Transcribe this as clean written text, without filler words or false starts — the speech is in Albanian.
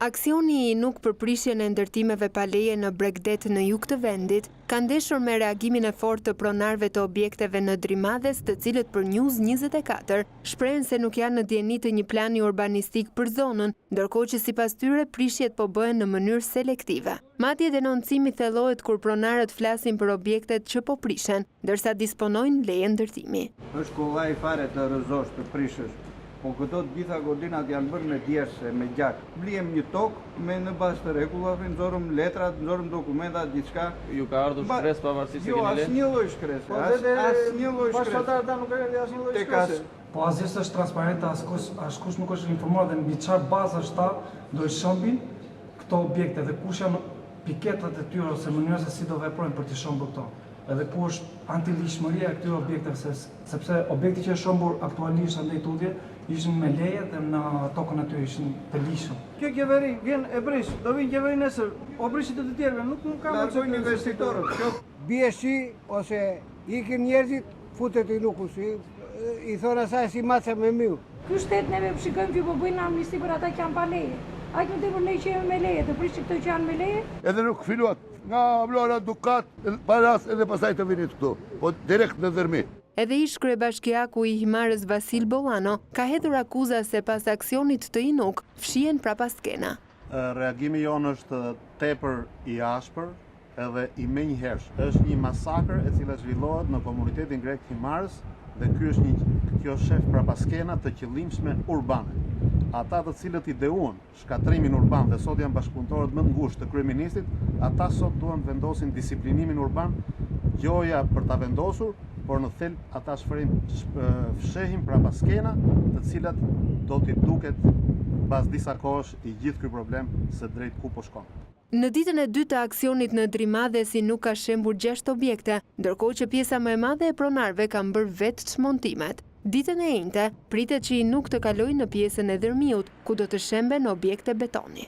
Aksioni i INUK për prishjen e ndërtimeve pa leje në bregdet në jug të vendit, ka ndeshur me reagimin e fortë të pronarëve të objekteve në Drimadhes të cilët për News 24 shprehen se nuk janë në dijeni të një plani urbanistik për zonën, ndërkohë që sipas tyre prishjet po bëhen në mënyrë selektive. Madje denoncimi thellohet kur pronarët flasin për objektet që po prishen, ndërsa disponojnë leje ndërtimi. Është kollaj fare të rrëzosh, të prishësh, po këto të gjitha godinat janë bërë me djersë e me gjak. Bliem një tokë, me në bazë të rregullave, nxorëm letrat, nxorëm dokumentat, gjithçka. Ju ka ardhur shkresë pavarësisht se jo, keni leje? Jo, asnjë lloj shkrese, po asnjë lloj shkrese. Bashkëfshatarët nuk erdhi asnjë lloj shkrese. Po asgjë s'është transparente, askush, askush nuk është informuar dhe mbi çfarë bazash ata do i shembin këto objekte dhe kush janë piketat e tyre ose mënyra se si do veprojnë për t'i shembur këto. Edhe ku është antiligjshmëria e këtyre objekteve, se, sepse objekti që është shembur aktualisht andej tutje ishin me leje dhe në tokën e tyre ishin të ligjshëm. Kjo qeveri vjen e prish, do vinë qeveri nesër, o prishit të të tjerëve, nuk nuk ka Largojnë investitorët. Kjo Bie shi ose ikin njerëzit, futet INUK-u si i thonë asaj si maca me miu. Ky shtet neve shikojmë që po bëjnë amnisti për ata që janë pa leje. Aq më tepër ne që jemi me leje, të prishin këto që janë me leje? Edhe nuk filluat nga Vlora, Dukat, Paras edhe pastaj të vinit këtu, po direkt në Dhërmi. Edhe ish kryebashkiaku i Himarës Vasil Bollano ka hedhur akuza se pas aksionit të INUK fshihen prapaskena. Reagimi jonë është tepër i ashpër edhe i menjëhershëm. Është një masakër e cila zhvillohet në komunitetin grek të Himarës dhe ky është një kjo shef prapaskena të qëllimshme urbane. Ata të cilët ideuan shkatërrimin urban dhe sot janë bashkëpunëtorët më të ngushtë të kryeministrit, ata sot duan të vendosin disiplinimin urban, gjoja për ta vendosur, por në thelb ata shfrim, fshehin prapaskena, të cilat do t'i duket pas disa kohësh i gjithë ky problem se drejt ku po shkon. Në ditën e dytë të aksionit në Drimadhes INUK ka shembur 6 objekte, ndërkohë që pjesa më e madhe e pronarëve kanë bërë vetë çmontimet. Ditën e enjte, pritet që INUK të kalojë në pjesën e Dhërmiut, ku do të shemben objekte betoni.